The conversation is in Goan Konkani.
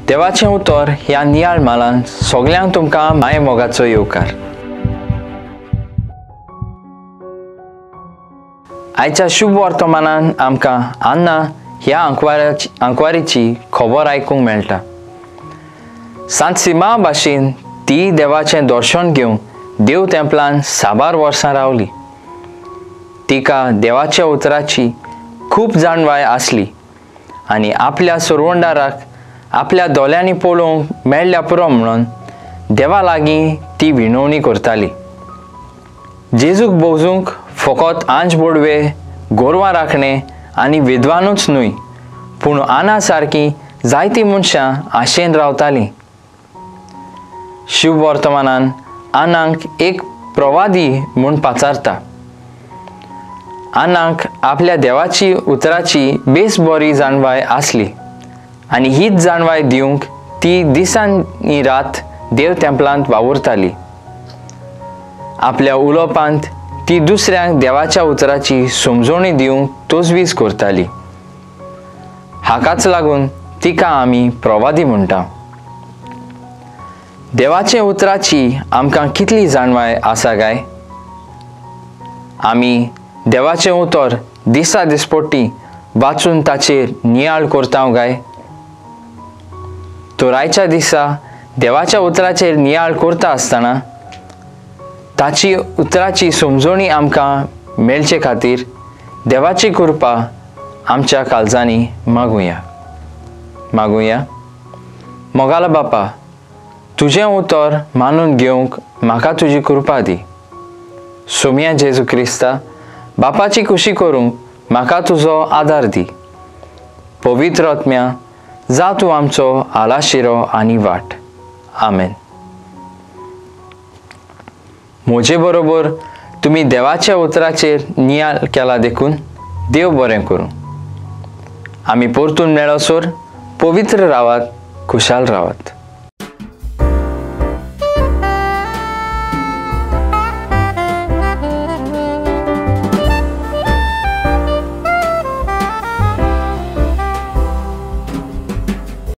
देवाचें उतर ह्या नियाळ मालान सगल्यांक तुमकां माये मोगाचो येवकार। आयच्या शुभ वर्तमानान आमकां आन्ना ह्या आंकवारीची खबर आयकूंक मेळटा। सांत सिमा भाशेन ती देवाचें दर्शन घेवंक देव तेंपलान साबार वर्सां रावली। तिका देवाच्या उतराची खूब जाणवाय आसली आनी आपल्या सुरवंडाराक आपल्या दोळ्यांनी पळोवंक मेळ्ळ्या पुरो म्हणून देवा लागीं ती विनवणी करताली। जेजूक भोजूंक फकत आंज बोडवे, गोरवां राखणे आनी विद्वानूच न्हय, पूण आना सारकी जायतीं मनशां आशेन रावतालीं। शिव वर्तमानान आनांक एक प्रवादी म्हूण पाचारता। आनांक आपल्या देवाची उतराची बेस बरी जाणवाय आसली आनी हीच जाणवाय दिवंक ती दिसांनी रात देव तेंपलांत वावुरताली। आपल्या उलोवपांत ती दुसऱ्यांक देवाच्या उतराची समजवणी दिवंक तजवीज करताली। हाकाच लागून तिका आमी प्रवादी म्हणटा। देवाचे उतराची आमकां कितली जाणवाय आसा काय? आमी देवाचें उतर दिसा दिसपट्टी वाचून ताचेर नियाळ करता काय? तर आयच्या दिसा देवाच्या उतराचेर नियाळ करता आसतना ताची उतराची समजवणी आमकां मेळचे खातीर देवाची कृपा आमच्या काळजांनी मागुया मागुया। मोगाला बापा, तुजें उतर मानून घेवंक म्हाका तुजी कृपा दी। सोम्या जेजू क्रिस्ता, बापाची खुशी करूंक म्हाका तुजो आदार दी। पवित्र आत्म्या, जा तूं आमचो आलाशिरो आनी वाट। आमेन। म्हजे बरोबर तुमी देवाच्या उतराचेर नियाळ केला देखून देव बरें करूं। आमी परतून मेळसर पवित्र रावात, खुशाल रावात।